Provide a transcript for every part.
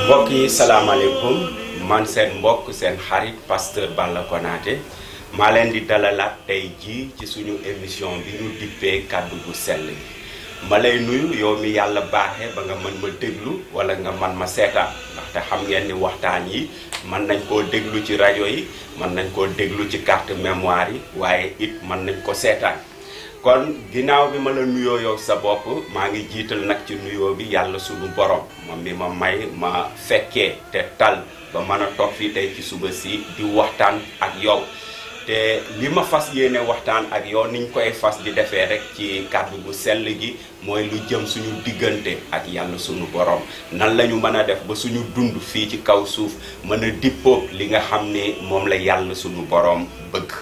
mbokk yi salaamaaleykum man seen mbokk seen xarit Pasteur Balla Konate maa leen di dalalaat tey jii ci suñu émission bi ñu dippee kaddu bu sell yi ma lay nuyu yow mi yàlla baaxee ba nga mën ma déglu wala nga man ma seetaan ndaxte xam ngeen ni waxtaan yi mën nañ koo déglu ci rajo yi mën nañ koo déglu ci carte mémoire yi waaye it mën nañ ko seetaan kon ginnaaw bi ma la nuyoo yow sa bopp maa ngi jiital nag ci nuyoo bi yàlla suñu borom moom mi ma may ma fekkee te tal ba mën a toog fii tey ci suba si di waxtaan ak yow te li ma fas yéene waxtaan ak yow niñ koy fas di defee rek ci kàddu bu sell gi mooy lu jëm suñu diggante ak yàlla suñu borom nan la ñu mën a def ba suñu dund fii ci kaw suuf mën a dippoog li nga xam ne moom la yàlla suñu borom bëgg.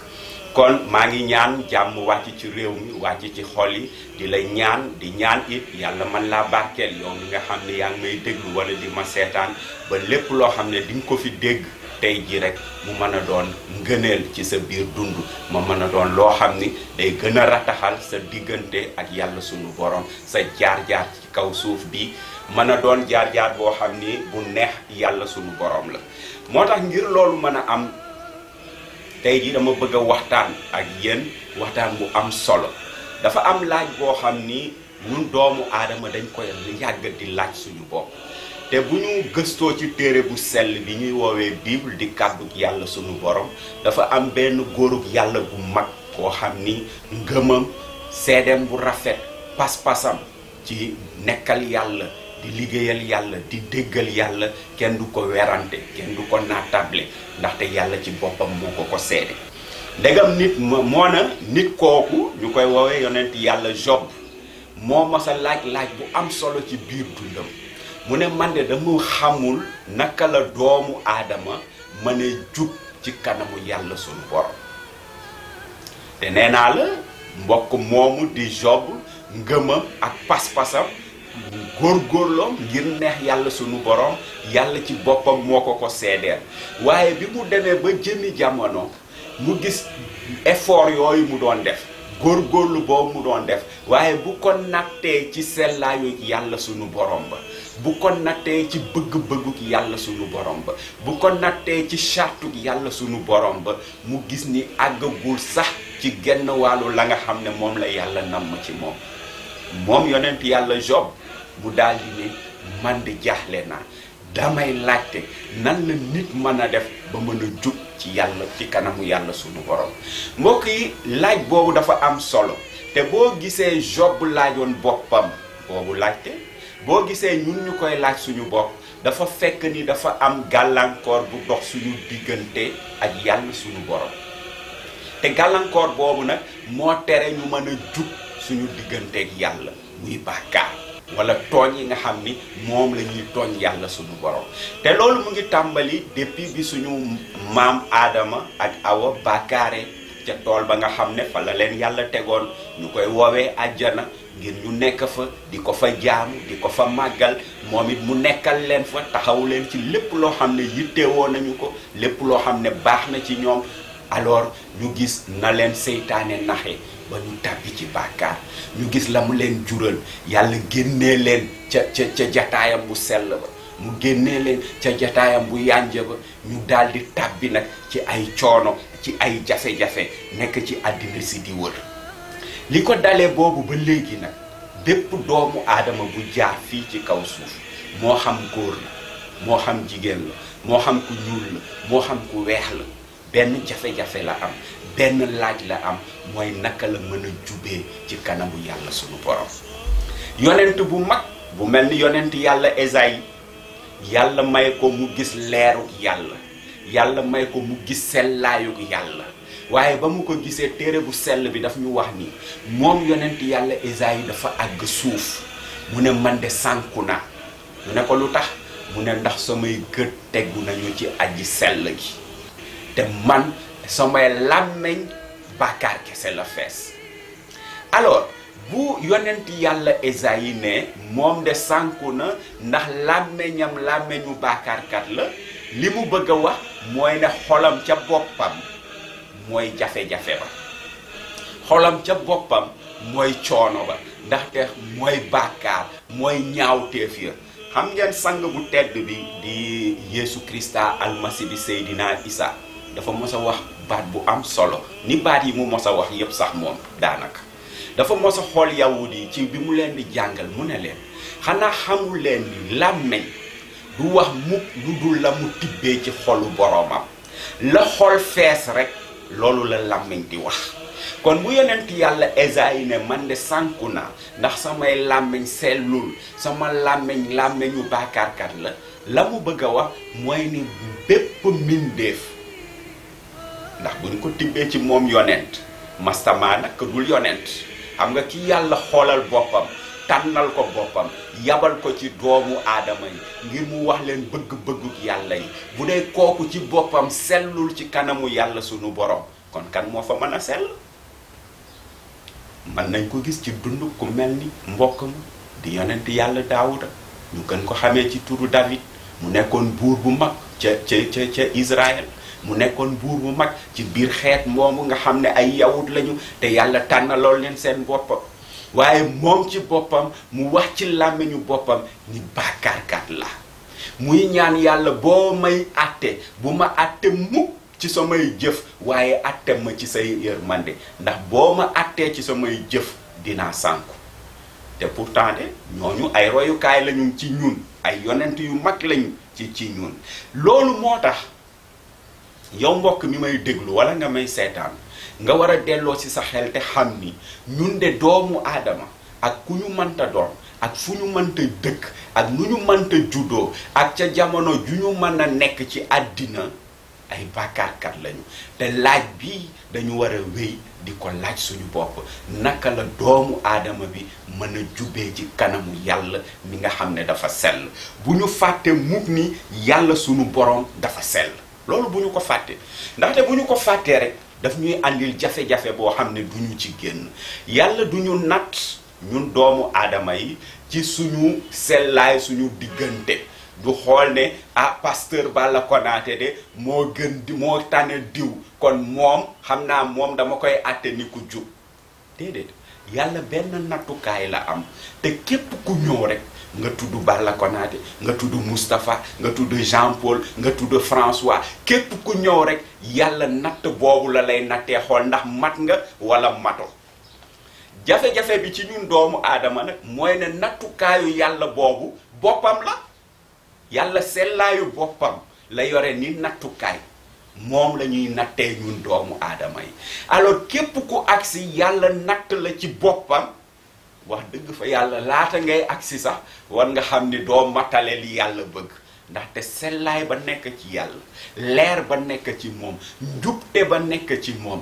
kon maa ngi ñaan jàmm wàcc ci réew mi wàcc ci xol yi di la ñaan it yàlla man laa barkeel yow mi nga xam ne yaa ngi may déglu wala di ma seetaan ba lépp loo xam ne di nga ko fi dégg tey ji rek mu mën a doon ngëneel ci sa biir dund ma mën a doon loo xam ni day gën a rataxal sa diggante ak yàlla sunu borom sa jaar-jaar ci kaw suuf bi mën a doon jaar-jaar boo xam ni bu neex yàlla sunu borom la moo tax ngir loolu mën a am tey jii dama bëgg a waxtaan ak yéen waxtaan bu am solo dafa am laaj boo xam ni ñun doomu aadama dañ koy yàgg di laaj suñu bopp te bu ñu gëstoo ci téere bu sell bi ñuy woowee Bible di kàddu yàlla suñu borom dafa am benn góorub yàlla bu mag koo xam ni ngëmam seedeem bu rafet pas-pasam ci nekkal yàlla di liggéeyal yàlla di déggal yàlla kenn du ko werante kenn du ko naatable ndaxte yàlla ci boppam moo ko seede ndegam nit moo na nit kooku ñu koy woowee yonent yàlla Job moo mas a laaj bu am solo ci biir dundam mu ne man de dama xamul naka la doomu aadama mën a jub ci kanamu yàlla sunu borom te nee naa la mbokk moomu di Job ngëmam ak pas-pasam góorgóorloom ngir neex yàlla sunu borom yàlla ci boppam moo ko seedeel waaye bi mu demee ba jëmi jamono mu gis effort yooyu mu doon def góorgóorlu boobu mu doon def waaye bu ko nattee ci sellaayu yàlla sunu borom ba bu ko nattee ci bëgg-bëgguk yàlla sunu borom ba bu ko nattee ci chartuk yàlla sunu borom ba mu gis ni àggagul sax ci genn wàllu la nga xam ne moom la yàlla namm ci moom yonent yàlla Job mu daal di ne man di jaaxle naa damay laajte nan la nit mën a def ba mën a jub ci yàlla ci kanamu yàlla sunu borom mbokk yi laaj boobu dafa am solo te boo gisee Job laajoon boppam boobu laajte boo gisee ñun ñu koy laaj suñu bopp dafa fekk ni dafa am gàllankoor bu dox suñu diggante ak yàlla sunu borom te gàllankoor boobu nag moo tere ñu mën a jub suñu digganteeg yàlla muy bàkkaar wala tooñ yi nga xam ni moom la ñuy tooñ yàlla suñu borom te loolu mu ngi tàmbali depuis bi suñu maam Aadama ak Awa bàkkaare ca tool ba nga xam ne fa la leen yàlla tegoon ñu koy woowee àjjana ngir ñu nekk fa di ko fa jaamu di ko fa màggal moom it mu nekkal leen fa taxawu leen ci lépp loo xam ne yittewoo nañu ko lépp loo xam ne baax na ci ñoom alors ñu gis na leen seytaane naxe ba ñu tàbbi ci bàkkaar ñu gis la mu leen jural yàlla génnee leen ca jataayam bu sell ba mu génnee leen ca jataayam bu yànj ba ñu daal di tàbbi nag ci ay coono ci ay jafe-jafe nekk ci àddina si di wër li ko dalee boobu ba léegi nag bépp doomu aadama bu jaar fii ci kaw suuf moo xam góor la moo xam jigéen la moo xam ku ñuul la moo xam ku weex la benn jafe-jafe la am benn laaj la am mooy naka la mën a jubee ci kanamu yàlla sunu borom yonent bu mag bu mel ni yonent yàlla Esayi yàlla may ko mu gis leeruk yàlla may ko mu gis sellaayuk yàlla waaye ba mu ko gisee téere bu sell bi daf ñu wax ni moom yonent yàlla Esayi dafa àgg suuf mu ne man de sànku na mu ne ko lu tax mu ne ndax samay gët tegu nañu ci aji sell gi te man samay làmmeñ bàkkaar kese la fees alors bu yonent yàlla Esayi ne moom de sànku na ndax làmmeñu bàkkaarkat la li mu bëgg a wax mooy ne xolam ca boppam mooy jafe-jafe ba xolam ca boppam mooy coono ba ndaxte mooy bàkkaar mooy ñaawteef ya xam ngeen sang bu tedd bi di Yeesu Krista almasi bi Seydina Isa dafa mos a wax baat bu am solo ni baat yi mu mos a wax yépp sax moom daanaka dafa mos a xool yawut yi ci bi mu leen di jàngal mu ne leen xanaa xamul leen ni làmmeñ du wax mukk lu dul la mu tibbee ci xolu boroomam la xol fees rek loolu la làmmeñ di wax kon bu yonent yàlla Esayi ne man de sànku naa ndax samay làmmeñ sellul sama làmmeñu baakaarkat la mu bëgg a wax mooy ni bépp mbindeef ndax buñ ko tibbee ci moom yonent mastama nag dul yonent xam nga ki yàlla xoolal boppam tànnal ko boppam yabal ko ci doomu aadama yi ngir mu wax leen bëgg-bëgguk yàlla yi bu dee kooku ci boppam sellul ci kanamu yàlla sunu borom kon kan moo fa mën a sell mën nañ ko gis ci dund ku mel ni mbokk ma di yonent yàlla Daawuda ñu gën ko xamee ci turu David mu nekkoon buur bu mag ca Israël mu nekkoon buur bu mag ci biir xeet moomu nga xam ne ay yawut lañu te yàlla tànnalool leen seen boppam waaye moom ci boppam mu wax ci làmmiñu boppam ni bàkkaarkat la muy ñaan yàlla boo may àtte bu ma àtte mukk ci samay jëf waaye àtte ma ci say yërmande ndax boo ma àttee ci samay jëf dinaa sànku te pourtant de ñooñu ay royukaay lañu ci ñun ay yonent yu mag lañu ci ñun loolu moo tax yow mbokk mi may déglu wala nga may seetaan nga war a delloo ci sa xel te xam ni ñun de doomu aadama ak ku ñu mënta doon ak fu ñu mënta dëkk ak nu ñu mënta juddoo ak ca jamono ju ñu mën a nekk ci àddina ay bàkkaarkat lañu te laaj bi dañu war a wéy di ko laaj suñu bopp naka la doomu aadama bi mën a jubee ci kanamu yàlla mi nga xam ne dafa sell bu ñu fàtte mukk ni yàlla suñu borom dafa sell loolu bu ñu ko fàtte ndaxte bu ñu ko fàttee rek daf ñuy andil jafe-jafe boo xam ne duñu ci génn yàlla duñu natt ñun doomu aadama yi ci suñu sellaay suñu diggante du xool ne Pasteur Balla Konate de moo tane diw kon moom xam naa moom dama koy àtte ni ku jub déedéet yàlla benn nattukaay la am te képp ku ñëw rek nga tudd Balla Konate nga tudd Moustapha nga tudd Jean Paul nga tudd François képp ku ñëw rek yàlla natt boobu la lay nattee xool ndax mat nga wala mato jafe-jafe bi ci ñun doomu aadama nag mooy ne nattukaayu yàlla boobu boppam la yàlla sellaayu boppam la yore ni nattukaay moom la ñuy nattee ñun doomu aadama yi alors képp ku agsi yàlla natt la ci boppam wax dëgg fa yàlla laata ngay agsi sax war nga xam ni doo matale li yàlla bëgg ndaxte sellaay ba nekk ci yàlla leer ba nekk ci moom njubte ba nekk ci moom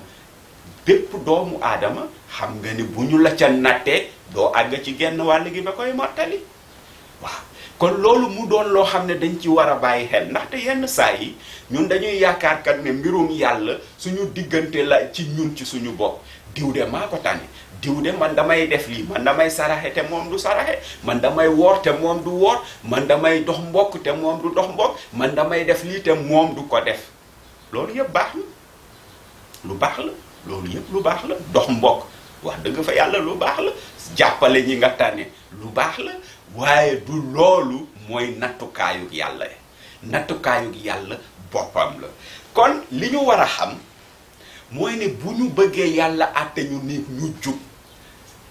bépp doomu aadama xam nga ni bu ñu la ca nattee doo àgg ci genn wàll gi ba koy mottali waaw kon loolu mu doon loo xam ne dañ ci war a bàyyi xel ndaxte yenn saa yi ñun dañuy yaakaar kat ne mbirum yàlla suñu diggante la ci ñun ci suñu bopp diw de maa ko tane diw de man damay def lii man damay saraxe te moom du saraxe man damay woor te moom du woor man damay dox mbokk te moom du dox mbokk man damay def lii te moom du ko def loolu yëpp baax na lu baax la loolu yëpp lu baax la dox mbokk wax dëgg fa yàlla lu baax la jàppale ñi nga tànne lu baax la waaye du loolu mooy nattukaayug yàlla nattukaayug yàlla boppam la kon li ñu war a xam mooy ne bu ñu bëggee yàlla àtte ñu ni ñu jub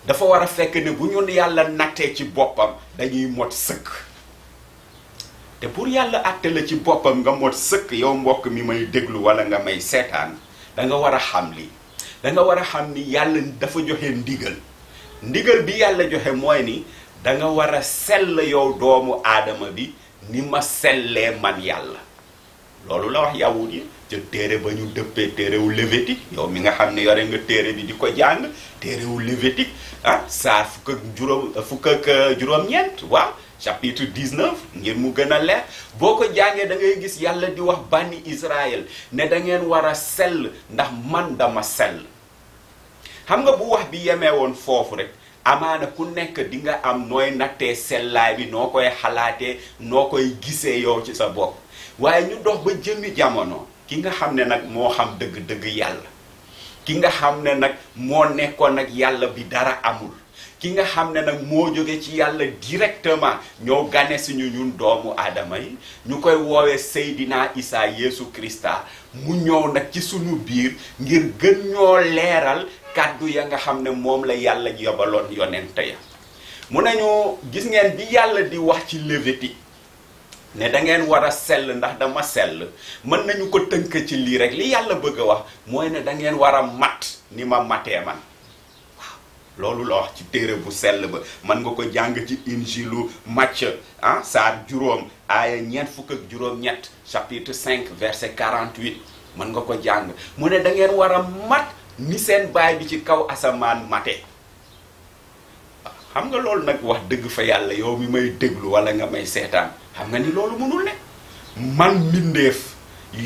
dafa war a fekk ne bu ñu yàlla nattee ci boppam dañuy mot sëkk te pour yàlla àtte la ci boppam nga mot sëkk yow mbokk mi may déglu wala nga may seetaan da nga war a xam li da nga war a xam ni yàlla dafa joxe ndigal bi yàlla joxe mooy ni da nga war a sell yow doomu aadama bi ni ma sellee man yàlla loolu la wax yawut yi ca téere ba ñu dëppee téerewu Lévitique yow mi nga xam ne yore nga téere bi di ko jàng téerewu Lévitique saar fukk ak juróom-ñeent waaw chapitre 19 ngir mu gën a leer boo ko jàngee da ngay gis yàlla di wax bànni Israël ne da ngeen war a sell ndax man dama sell xam nga bu wax bi yemee woon foofu rek amaana ku nekk di nga am nooy nattee sellaay bi noo koy xalaatee noo koy gisee yow ci sa bopp waaye ñu dox ba jëmmi jamono ki nga xam ne nag moo xam dëgg-dëgg yàlla ki nga xam ne nag moo nekkoon nag yàlla bi dara amul ki nga xam ne nag moo jóge ci yàlla directement ñoo gane suñu ñun doomu aadama yi ñu koy woowee Seydina Isa Yeesu Krista mu ñëw nag ci suñu biir ngir gën ñoo leeral kàddu ya nga xam ne moom la yàlla yobaloon yonente ya mu nañu gis ngeen bi yàlla di wax ci Lévitique ne da ngeen war a sell ndax dama sell mën nañu ko tënk ci lii rek li yàlla bëgg a wax mooy ne da ngeen war a mat ni ma matee man loolu la wax ci téere bu sell ba mën nga ko jàng ci injilu Macë saar juróom aaya ñeent fukk ak juróom-ñett chapitre 5 verset 48 mën nga ko jàng mu ne da ngeen war a mat ni seen baay bi ci kaw asamaan mate xam nga loolu nag wax dëgg fa yàlla yow mi may déglu wala nga may seetaan xam nga ni loolu mënul ne man mbindeef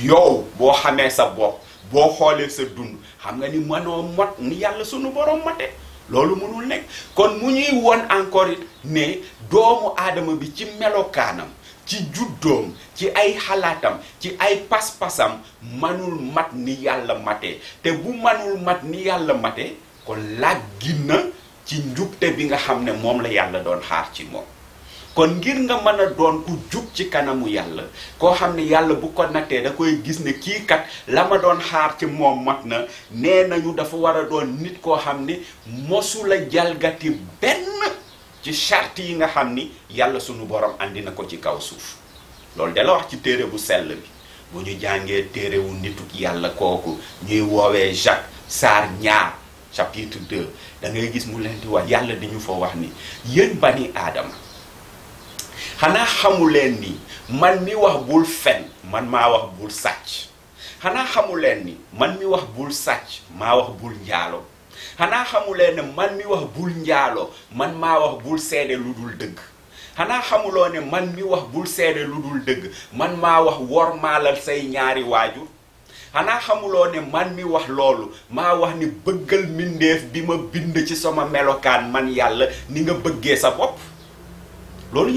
yow boo xamee sa bopp boo xoolee sa dund xam nga ni mënoo mot ni yàlla sunu borom mate loolu mënul nekk kon mu ñuy won encore it ne doomu aadama bi ci melokaanam ci juddoom ci ay xalaatam ci ay pas-pasam manul mat ni yàlla mate te bu manul mat ni yàlla mate kon làggi na ci njubte bi nga xam ne moom la yàlla doon xaar ci moom kon ngir nga mën a doon ku jub ci kanamu yàlla koo xam ne yàlla bu ko nattee da koy gis ne kii kat la ma doon xaar ci moom mat na nee nañu dafa war a doon nit koo xam ne mosula jalgati benn ci charte yi nga xam ni yàlla sunu borom andi na ko ci kaw suuf loolu da la wax ci téere bu sell bi bu ñu jàngee téere wu nituk yàlla kooku ñuy woowee Jacques saar 2 chapitre 2 da ngay gis mu leen di wax yàlla di ñu fa wax ni yéen bani aadama xanaa xamu leen ni man mi wax bul fen man maa wax bul sàcc xanaa xamu leen ni man mi wax bul sàcc maa wax bul njaalo xanaa xamu leen ne man mi wax bul njaalo man maa wax bul seede lu dul dëgg xanaa xamuloo ne man mi wax bul seede lu dul dëgg man maa wax wormaalal say ñaari waajur xanaa xamuloo ne man mi wax loolu maa wax ni bëggal mbindeef bi ma bind ci sama melokaan man yàlla ni nga bëggee sa bopp loolu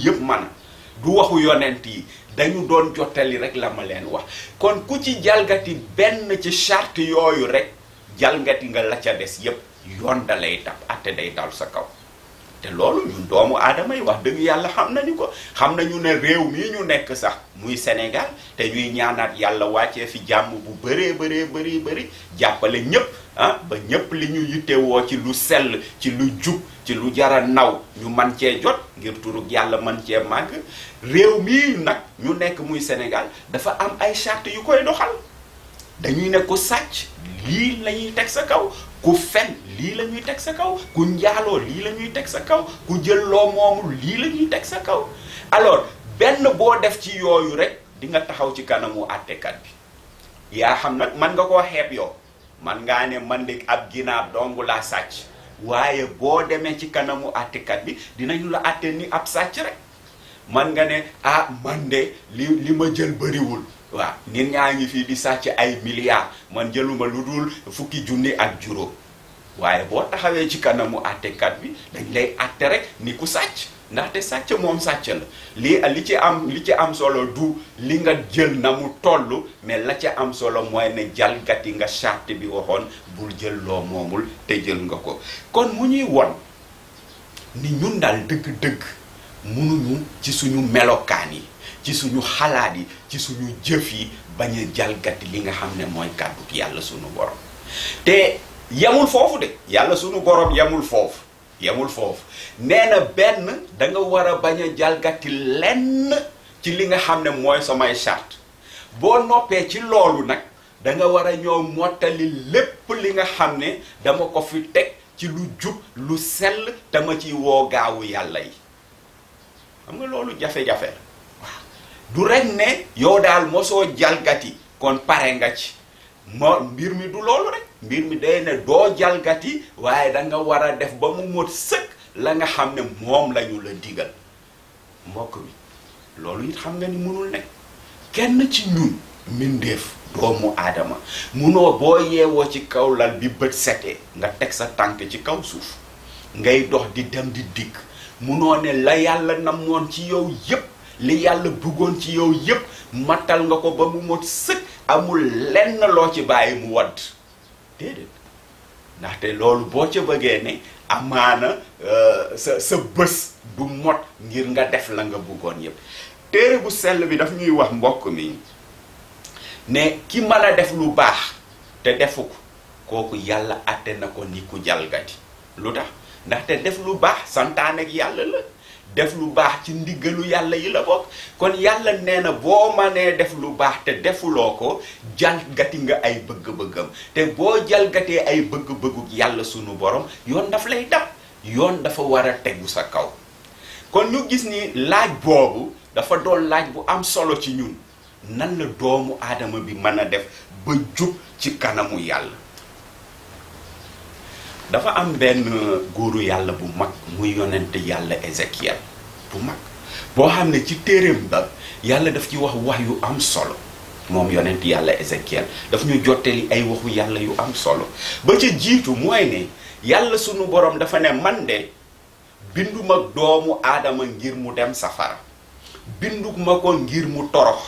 yëpp man du waxu yonent yi dañu doon jottali rek la ma leen wax kon ku ci jalgati benn ci charte yooyu rek jalgati nga la ca des yëpp yoon da lay tab atte day dal sa kaw te loolu ñun doomu aadama yi wax dëgg yàlla xam nañu ko xam nañu ne réew mii ñu nekk sax muy Sénégal te ñuy ñaanaat yàlla wàccee fi jàmm bu bëri jàppale ñëpp ba ñëpp li ñu yittewoo ci lu sell ci lu jub ci lu jara naw ñu man cee jot ngir turug yàlla man cee màgg réew mii nag ñu nekk muy Sénégal dafa am ay charte yu koy doxal dañuy ne ku sàcc lii la ñuy teg sa kaw ku fen lii la ñuy teg sa kaw ku njaaloo lii la ñuy teg sa kaw ku jël loo moomul lii la ñuy teg sa kaw alors benn boo def ci yooyu rek di nga taxaw ci kanamu àttekat bi yaa xam nag man nga koo xeeb yow man ngaa ne man de ab ginaar dong laa sàcc waaye boo demee ci kanamu àttekat bi dinañu la àtte ni ab sàcc rek man nga ne man de li ma jël bëriwul waaw nit ñaa ngi fii di sàcc ay milliards man jëluma lu dul fukki junni ak juróom waaye boo taxawee ci kanamu àttekat bi dañ lay àtte rek ni ku sàcc ndaxte sàcc moom sàcc la li ci am solo du li nga jël na mu toll mais la ca am solo mooy ne jalgati nga charte bi waxoon bul jël loo moomul te jël nga ko kon mu ñuy won ni ñun daal dëgg-dëgg mënuñu ci suñu melokaan yi ci suñu xalaat yi ci suñu jëf yi bañ a jalgati li nga xam ne mooy kàddu yàlla suñu borom te yemul foofu de yàlla suñu borom yemul foofu nee na benn da nga war a bañ a jalgati lenn ci li nga xam ne mooy samay charte boo noppee ci loolu nag da nga war a ñëw mottali lépp li nga xam ne dama ko fi teg ci lu jub lu sell te ma ci woo gaawu yàlla yi xam nga loolu jafe-jafe la waaw du rek ne yow daal mosoo jalgati kon pare nga ci mbir mi du loolu rek mbir mi day ne doo jalgati waaye da nga war a def ba mu mot sëkk la nga xam ne moom lañu la digal mbokk mi loolu it xam nga ni mënul nekk kenn ci ñun mbindeef doomu aadama munoo boo yeewoo ci kaw lal bi bët setee nga teg sa tànk ci kaw suuf ngay dox di dem di dikk munoo ne la yàlla namoon ci yow yépp li yàlla bëggoon ci yow yépp matal nga ko ba mu mot sëkk amul lenn loo ci bàyyi mu wadd déedéet ndaxte loolu boo ca bëggee ne amaana sa bés du mot ngir nga def la nga bëggoon yépp. téere bu sell bi daf ñuy wax mbokk mi ne ki mën a def lu baax te defu ko kooku yàlla àtte na ko ni ku jalgati. lu tax ndaxte def lu baax santaane ak yàlla la, def lu baax ci ndiggalu yàlla yi la bokk. kon yàlla nee na boo mënee def lu baax te defuloo ko jalgati nga ay bëgg-bëggam, te boo jalgatee ay bëgg-bëggu yàlla sunu borom yoon daf lay dab, yoon dafa war a tegu sa kaw. kon ñu gis ni laaj boobu dafa doon laaj bu am solo ci ñun. nan la doomu aadama bi mën a def ba jub ci kanamu yàlla? dafa am benn góoru yàlla bu mag muy yonent yàlla Ézéchiel bu mag boo xam ne ci téereem ba yàlla daf ci wax yu am solo. moom yonent yàlla Ézéchiel daf ñu jottali ay waxu yàlla yu am solo. ba ca jiitu mooy ne yàlla sunu borom dafa ne man de binduma doomu aadama ngir mu dem safara, binduma ko ngir mu torox,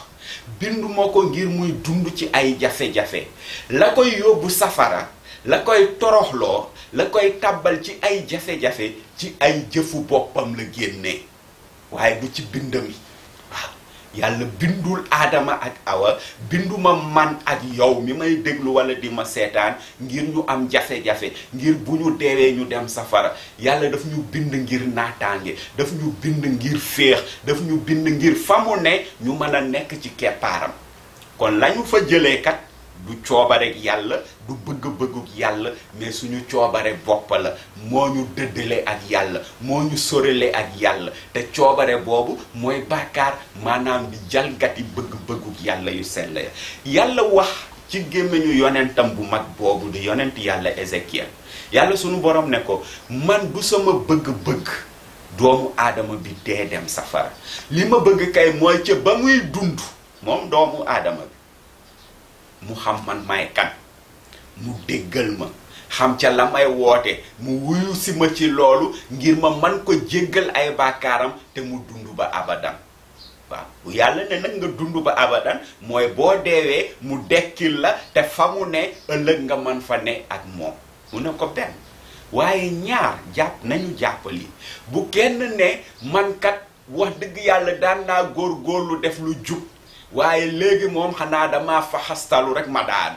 binduma ko ngir muy dund ci ay jafe-jafe. la koy yóbbu safara, la koy toroxloo, la koy tàbbal ci ay jafe-jafe ci ay jëfu boppam la génnee waaye du ci bindam yi. waaw yàlla bindul aadama ak awa, binduma man ak yow mi may déglu wala di ma seetaan ngir ñu am jafe-jafe, ngir bu ñu deewee ñu dem safara. yàlla daf ñu bind ngir naataange, daf ñu bind ngir féex, daf ñu bind ngir fa mu ne ñu mën a nekk ci keppaaram. kon lañu fa jëlee kat du coobarek yàlla, du bëgg-bëgguk yàlla, mais suñu coobare bopp la. moo ñu dëddale ak yàlla, moo ñu sorele ak yàlla, te coobare boobu mooy bàkkaar, maanaam di jalgati bëgg-bëgguk yàlla yu sell ya. yàlla wax ci gémmiñu yonentam bu mag boobu di yonent yàlla Ézéchiel, yàlla suñu borom ne ko man du sama bëgg-bëgg doomu aadama bi dee dem safara. li ma bëgg kay mooy ca ba muy dund moom doomu aadama bi mu xam man may kan, mu déggal ma, xam ca la may woote, mu wuyu si ma ci loolu ngir ma man ko jéggal ay bàkkaaram te mu dund ba abadan. waaw bu yàlla ne nag nga dund ba abadan mooy boo deewee mu dekkil la te fa mu ne ëllëg nga man fa ne ak moom. mu ne ko benn. waaye ñaar nañu jàppali bu kenn ne man kat wax dëgg yàlla daan naa góorgóorlu def lu jub waaye léegi moom xanaa dama faxastalu rek ma daan.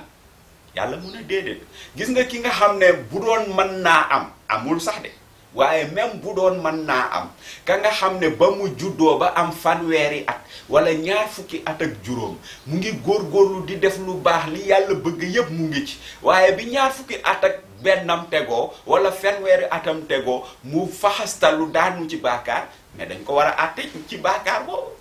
yàlla mun a déedéet. gis nga ki nga xam ne bu doon mën naa amul sax de, waaye même bu doon mën naa am, ka nga xam ne ba mu juddoo ba am fanweeri at wala ñaar fukki at ak juróom mu ngi góorgóorlu di def lu baax li yàlla bëgg yépp mu ngi ci, waaye bi ñaar fukki at ak bennam tegoo wala fanweeri atam tegoo mu faxastalu daanu ci bàkkaar, mais dañ ko war a àtte ci bàkkaar boobu.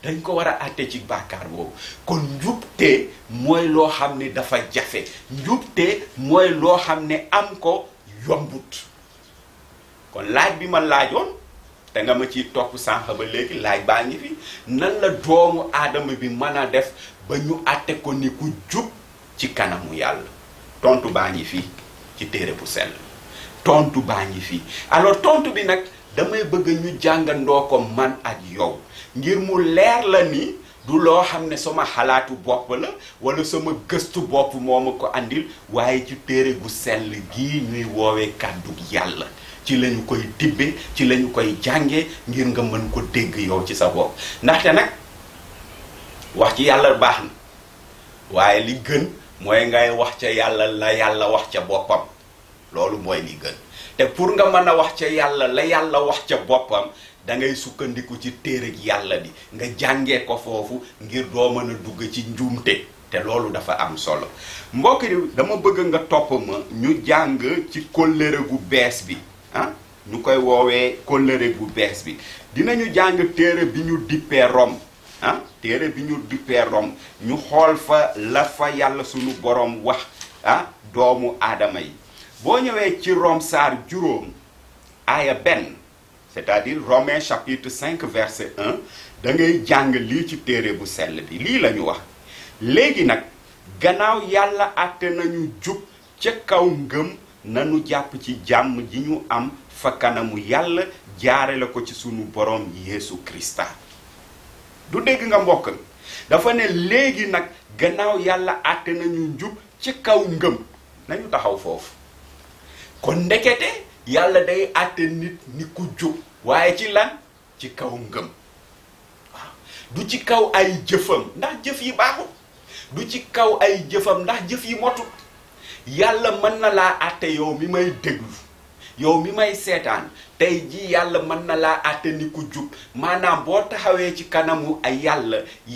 dañ ko war a àtte ci bàkkaar boobu. kon njubte mooy loo xam ne dafa jafe, njubte mooy loo xam ne am ko yombut. kon laaj bi ma laajoon te nga ma ciy topp sànq ba léegi, laaj baa ngi fi, nan la doomu aadama bi mën a def ba ñu àtte ko ni ku jub ci kanamu yàlla? tontu baa ngi fii ci téere bu sell, tontu baa ngi fii. alors tontu bi nag damay bëgg ñu jàngandoo ko man ak yow ngir mu leer la ni du loo xam ne sama xalaatu bopp la wala sama gëstu bopp moo ma ko andil, waaye ci téere gu sell gii ñuy woowee kàddu yàlla ci lañu koy tibbe, ci lañu koy jànge ngir nga mën ko dégg yow ci sa bopp. ndaxte nag wax ci yàlla baax na, waaye li gën mooy ngay wax ca yàlla la yàlla wax ca boppam. loolu mooy li gën. te pour nga mën a wax ca yàlla la yàlla wax ca boppam da ngay sukkandiku ci téere yàlla bi nga jàngee ko foofu ngir doo mën a dugg ci njuumte, te loolu dafa am solo. mbokk yi dama bëgg nga topp ma ñu jàng ci kóllëre gu bees bi. ñu koy woowee kóllëre gu bees bi. dinañu jàng téere bi ñu dippee Rom. téere bi ñu dippee Rom ñu xool fa la fa yàlla sunu borom wax doomu aadama yi. boo ñëwee ci Rom saar juróom aaya benn, c'est-à-dire Romains chapitre 5 verset 1, da ngay jàng lii ci téere bu sell bi. lii la ñu wax: léegi nag gannaaw yàlla àtte nañu jub ca kaw ngëm, nanu jàpp ci jàmm ji ñu am fa kanamu yàlla jaare la ko ci sunu borom Yeesu Krista. du dégg nga mbokk, dafa ne léegi nag gannaaw yàlla àtte nañu njub ci kaw ngëm. nañu taxaw foofu. kon ndekete yàlla day àtte nit ni ku jub waaye ci lan ci kaw ngëm waaw du ci kaw ay jëfam ndax jëf yi baaxul du ci kaw ay jëfam ndax jëf yi motut yàlla mën na laa àtte yow mi may déglu yow mi may seetaan tey ji yàlla mën na laa àtte ni ku jub maanaam boo taxawee ci kanamu ay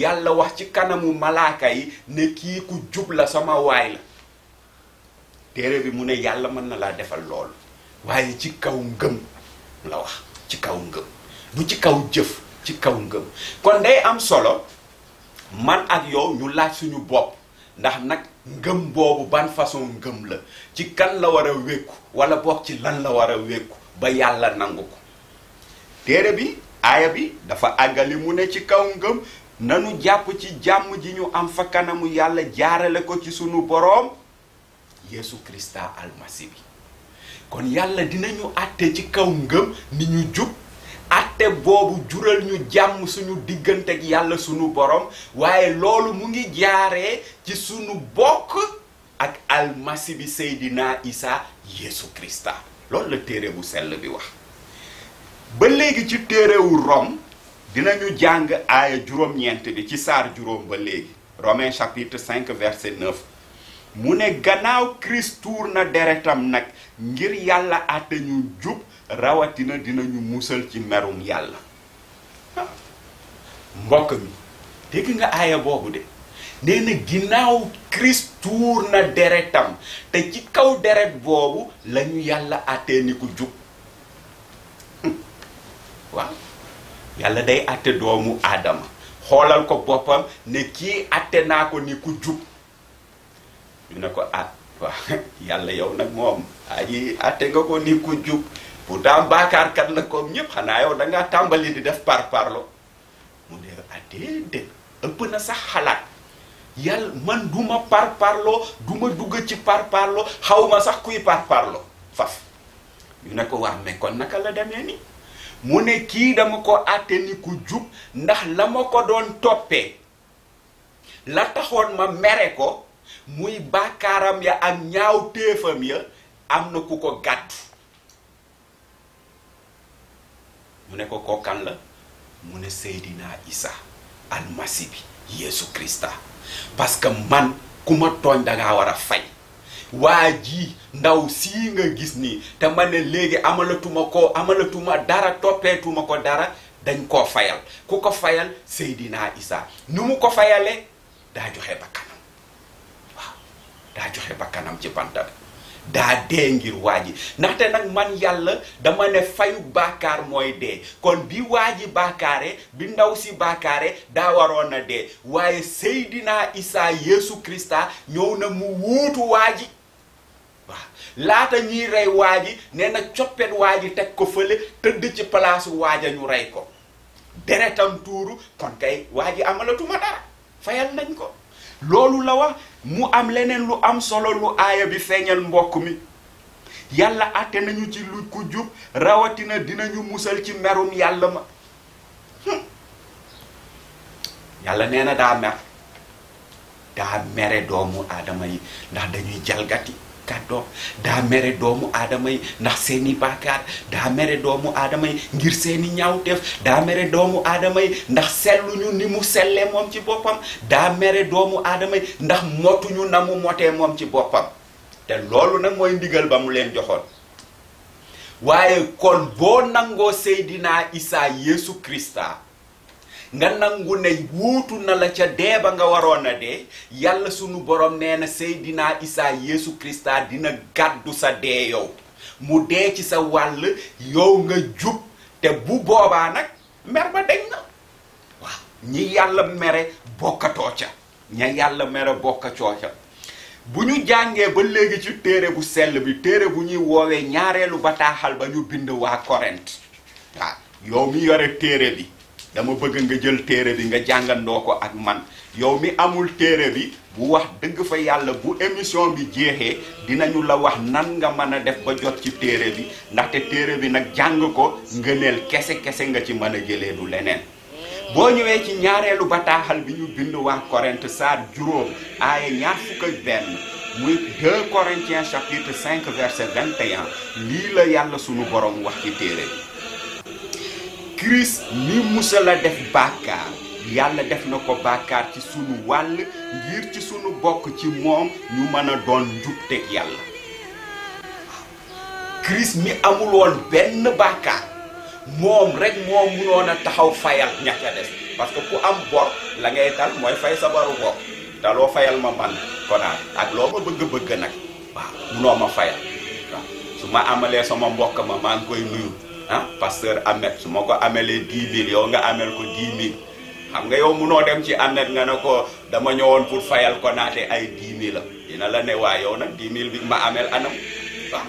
yàlla wax ci kanamu malaaka yi ne kii ku jub la sama waay la téere bi mu ne yàlla mën na laa defal loolu waaye ci kaw ngëm la wax ci kaw ngëm du ci kaw jëf ci kaw ngëm kon day am solo man ak yow ñu laaj suñu bopp ndax nag ngëm boobu ban façon ngëm la ci kan la war a wékku wala bokk ci lan la war a wékku ba yàlla nangu ko téere bi aaya bi dafa àggali mu ne ci kaw ngëm nanu jàpp ci jàmm ji ñu am fa kanamu yàlla jaarale ko ci sunu boroom Yeesu Krista almasi bi kon yàlla dinañu àtte ci kaw ngëm ni ñu jub àtte boobu jural ñu jàmm suñu diggante ak yàlla sunu borom waaye loolu mu ngi jaaree ci sunu bokk ak almasi bi Seydina Isa Yeesu Krista loolu la téere bu sell bi wax ba léegi ci téerewu Rom dinañu jàng aaya juróom-ñeent bi ci saar juróom ba léegi Romains chapitre 5 verset 9 mu ne gannaaw Christ tuur na deretam nag ngir yàlla àtte ñu jub rawatina dinañu musal ci merum yàlla mbokk mi dégg nga aaya boobu de nee na ginnaaw Christ tuur na deretam te ci kaw deret boobu lañu yàlla àttee ni ku jub waaw yàlla day àtte doomu aadama xoolal ko boppam ne kii àtte naa ko ni ku jub ñu ne ko waaw yàlla yow nag moom aji àtte nga ko ni ku jub pourtant baakaarkat la comme ñëpp xanaa yow da ngaa tàmbali di def parparlo mu ne déedéet ëpp na sax xalaat yàlla man duma parparlo duma dugg ci parparlo xawma sax kuy parparlo faf ñu ne ko waa mais kon naka la demee ni mu ne kii dama ko àtte ni ku jub ndax la ma ko doon toppee la taxoon ma mere ko muy baakaaram ya ak ñaaw téefam ya am na ku ko gàddu mu ne ko kookan la mu ne Seydina Isa almasi bi Yeesu Krista parce que man ku ma tooñ dangaa war a fay waa ji ndaw sii nga gis nii te ma ne léegi amalatuma dara toppeetuma ko dara dañ koo fayal ku ko fayal Seydina Isa nu mu ko fayalee daa joxe bakkanam waaw daa joxe bakkanam ci banta bi daa dee ngir waa ji ndaxte nag man yàlla dama ne fayu baakaar mooy dee kon bi waa ji baakaare bi ndaw si baakaare daa waroon na dee waaye Seydina Isa Yeesu Krista ñëw na mu wuutu waa ji waaw laata ñuy rey waa ji nee na coppet waa ji teg ko fële tëdd ci palaasu waaja ñu rey ko deretam tuuru kon kay waa ji amalatuma dara fayal nañ ko loolu la wax mu am leneen lu am solo lu aaya bi feeñal mbokk mi yàlla àtte nañu ci lu ku jub rawatina dinañu musal ci merum yàlla ma yàlla nee na daa mere doomu aadama yi ndax dañuy jalgati kàddoom daa mere doomu aadama yi ndax seeni baakaar daa mere doomu aadama yi ngir seeni ñaawteef daa mere doomu aadama yi ndax selluñu ni mu sellee moom ci boppam daa mere doomu aadama yi ndax motuñu na mu motee moom ci boppam te loolu nag mooy ndigal ba mu leen joxoon waaye kon boo nangoo Seydina Isa Yeesu Krista nga nangu ne wuutu na la ca dee ba nga waroon a dee yàlla sunu borom nee na Seydina Isa Yeesu Krista dina gàddu sa dee yow mu dee ci sa wàll yow nga jub te bu boobaa nag mer ba dañ na waaw ñi yàlla mere bokkatoo ca ña yàlla mere bokkatoo ca bu ñu jàngee ba léegi ci téere bu sell bi téere bu ñuy woowee ñaareelu bataaxal ba ñu bind waa Korent waaw yow mi yore téere bi dama bëgg nga jël téere bi nga jàngandoo ko ak man yow mi amul téere bi bu wax dëgg fa yàlla bu émission bi jeexee dinañu la wax nan nga mën a def ba jot ci téere bi ndaxte téere bi nag jàng ko ngëneel kese nga ci mën a jëlee du leneen boo ñëwee ci ñaareelu bataaxal bi ñu bind waa Korent saar juróom aaya 21 muy 2 Corinthiens chapitre 5 verset 21 lii la yàlla sunu borom wax ci téere bi Christ mi musa la def bàkkaar yàlla def na ko bàkkaar ci sunu wàll ngir ci sunu bokk ci moom ñu mën a doon njubteeg yàlla Christ mi amul woon benn bàkkaar moom rek moo mënoon a taxaw fayal ña ca des parce que ku am bor la ngay tal mooy fay sa baru bopp te loo fayal ma man Konaate ak loo ma bëgg-bëgg nag waaw munoo ma fayal waaw su ma amalee sama mbokk ma maa ngi koy nuyu pasteur Ahmed su ma ko amelee 10 000 yow nga amel ko 10 000 xam nga yow munoo dem ci Ahmed nga ne ko dama ñëwoon pour fayal Konaate ay 10 000 la dina la ne waa yow nag 10 000 bi ma amel anam waaw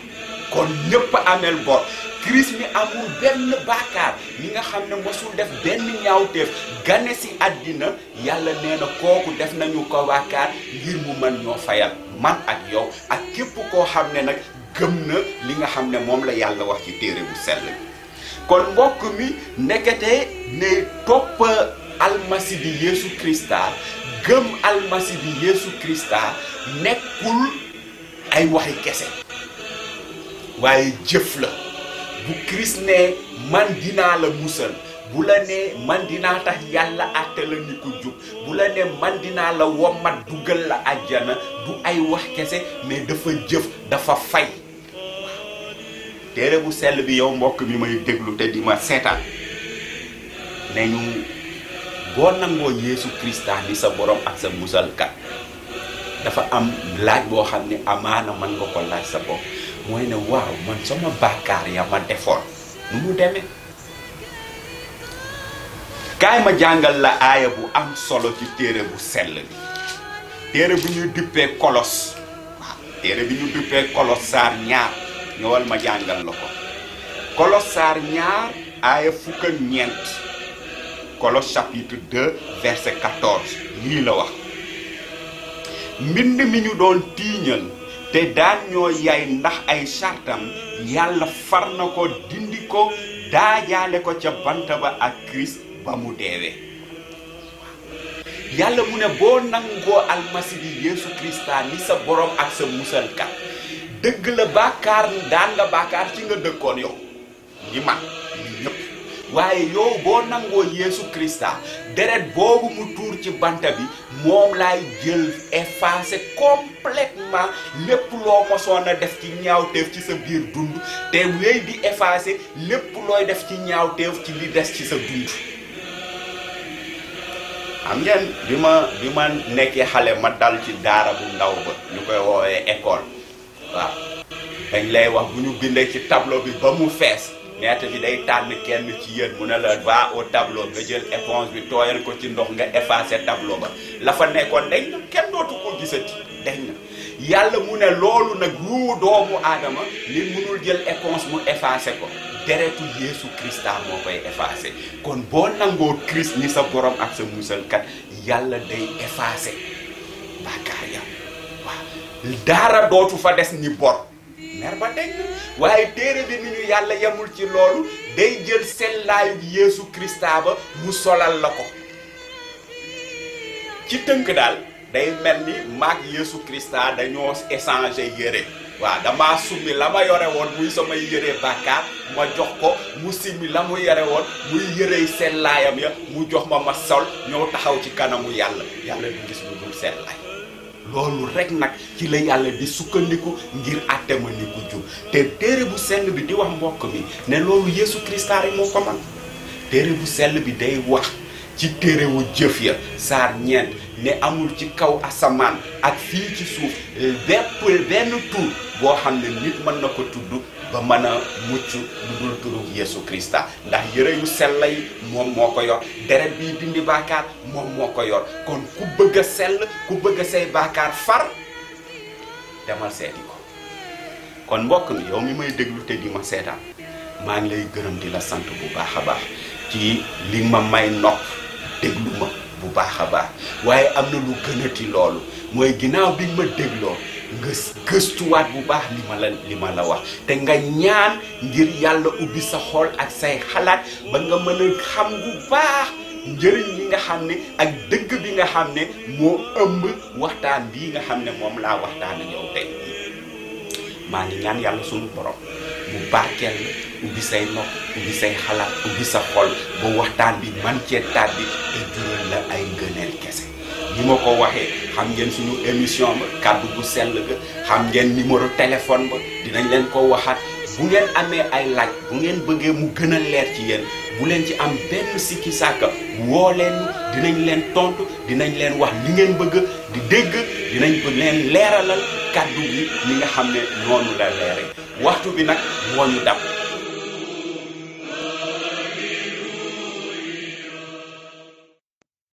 kon ñëpp amel bor Christ mi amul benn bàkkaar mi nga xam ne mosul def benn ñaawteef gane si àddina yàlla nee na kooku def nañu ko bàkkaar ngir mu mën ñoo fayal man ak yow ak képp koo xam ne nag gëm na li nga xam ne moom la yàlla wax ci téere bu sell bi kon mbokk mi nekkete ne topp almasi bi Yeesu Krista gëm almasi bi Yeesu Krista nekkul ay waxi kese waaye jëf la bu Christ ne man dinaa la musal bu la ne man dinaa tax yàlla àtte la ni ko jub bu la ne man dinaa la wommat dugal la àjjana du ay wax kese mais dafa jëf dafa fay téere bu sell bi yow mbokk mi may déglu te di ma seetaan ne ñu boo nangoo Yeesu Krista ni sa borom ak sa musalkat dafa am laaj boo xam ne amaana mën nga ko laaj sa bopp mooy ne waaw man sama bàkkaar ya ma defoon nu mu demee kaay ma jàngal la aaya bu am solo ci téere bu sell bi téere bu ñu duppee Kolos waaw téere bi ñu duppee Kolos saar 2 ñëwal ma jàngal la ko Kolos saar 2 aaya 4 Kolos chapitre 2 verset 14 lii la wax mbind mi ñu doon tiiñal te daan ñoo yay ndax ay sartam yàlla far na ko dindi ko daajaale ko ca bant ba ak Christ ba mu deewee yàlla mu ne boo nangoo almasi bi Yeesu Krista ni sa borom ak sa musalkat dëgg la bàkkaar daan nga bàkkaar ci nga dëkkoon yow ñi man ñi ñëpp waaye yow boo nangoo Yeesu Krista deret boobu mu tuur ci banta bi moom laay jël effacer complètement lépp loo mosoon a def ci ñaawteef ci sa biir dund te wéy di effacer lépp looy def ci ñaawteef ci li des ci sa dund xam ngeen bi ma nekkee xale ma dal ci daara bu ndaw ba ñu koy woowee école waaw dañ lay wax bu ñu bindee ci tableau bi ba mu fees maître bi day tànn kenn ci yéen mu ne la va au tableau nga jël éponge bi tooyal ko ci ndox nga effacer tableau ba la fa nekkoon dañ na kenn dootu ko gisati dañ na yàlla mu ne loolu nag ruu doomu aadama li mënul jël éponge mu effacer ko deretu Yeesu Krista moo koy effacer kon boo nangoo Christ ni sa borom ak sa musalkat yàlla day effacer bàkkaar ya waaw dara dootu fa des ni bor mer ba deñ waaye téere bi ni ñu yàlla yemul ci loolu day jël sellaayu Yeesu Krista ba mu solal la ko ci tënk daal day mel ni maag Yeesu Krista dañoo échanger yére waaw damaa summi la ma yore woon muy samay yére bàkkaar ma jox ko mu simmi la mu yore woon muy yërey sellaayam ya mu jox ma sol ñëw taxaw ci kanamu yàlla du gis lu dul sellaay loolu rek nag ci la yàlla di sukkandiku ngir àtte ma ni ku jub te téere bu sell bi di wax mbokk mi ne loolu Yeesu Krista rek moo ko man téere bu sell bi day wax ci téere wu jëf ya saar 4 ne amul ci kaw asamaan ak fii ci suuf benn tur boo xam ne nit mën na ko tudd ba mën a mucc lu dul turu Yeesu Krista ndax yëre yu sell yi moom moo ko yor deret bii dindi baakaar moom moo ko yor kon ku bëgg a sell ku bëgg a say baakaar far demal seeti ko kon mbokk mi yow mi may déglu te di ma seetaan maa ngi lay gërëm di la sant bu baax a baax ci li ma may nopp déglu ma bu baax a baax waaye am na lu gënati loolu mooy ginnaaw bi ma dégloo nga gëstuwaat bu baax li ma la wax te nga ñaan ngir yàlla ubbi sa xol ak say xalaat ba nga mën a xam bu baax njëriñ yi nga xam ne ak dëgg bi nga xam ne moo ëmb waxtaan bii nga xam ne moom laa waxtaan ak yow tey maa ngi ñaan yàlla sunu borom mu barkeel la ubbi say nopp ubbi say xalaat ubbi sa xol ba waxtaan bi man cee tàbbi te jural la ay ngëneel kese ni ma ko waxee xam ngeen suñu émission ba kaddu bu sell ga xam ngeen numéro téléphone ba dinañ leen ko waxaat bu ngeen amee ay laaj bu ngeen bëggee mu gën a leer ci yéen bu leen ci am benn sikki sàkka woo leen dinañ leen tontu dinañ leen wax li ngeen bëgg di dégg dinañ leen leeralal kaddu bi ñi nga xam ne noonu la leere waxtu bi nag moo ñu dab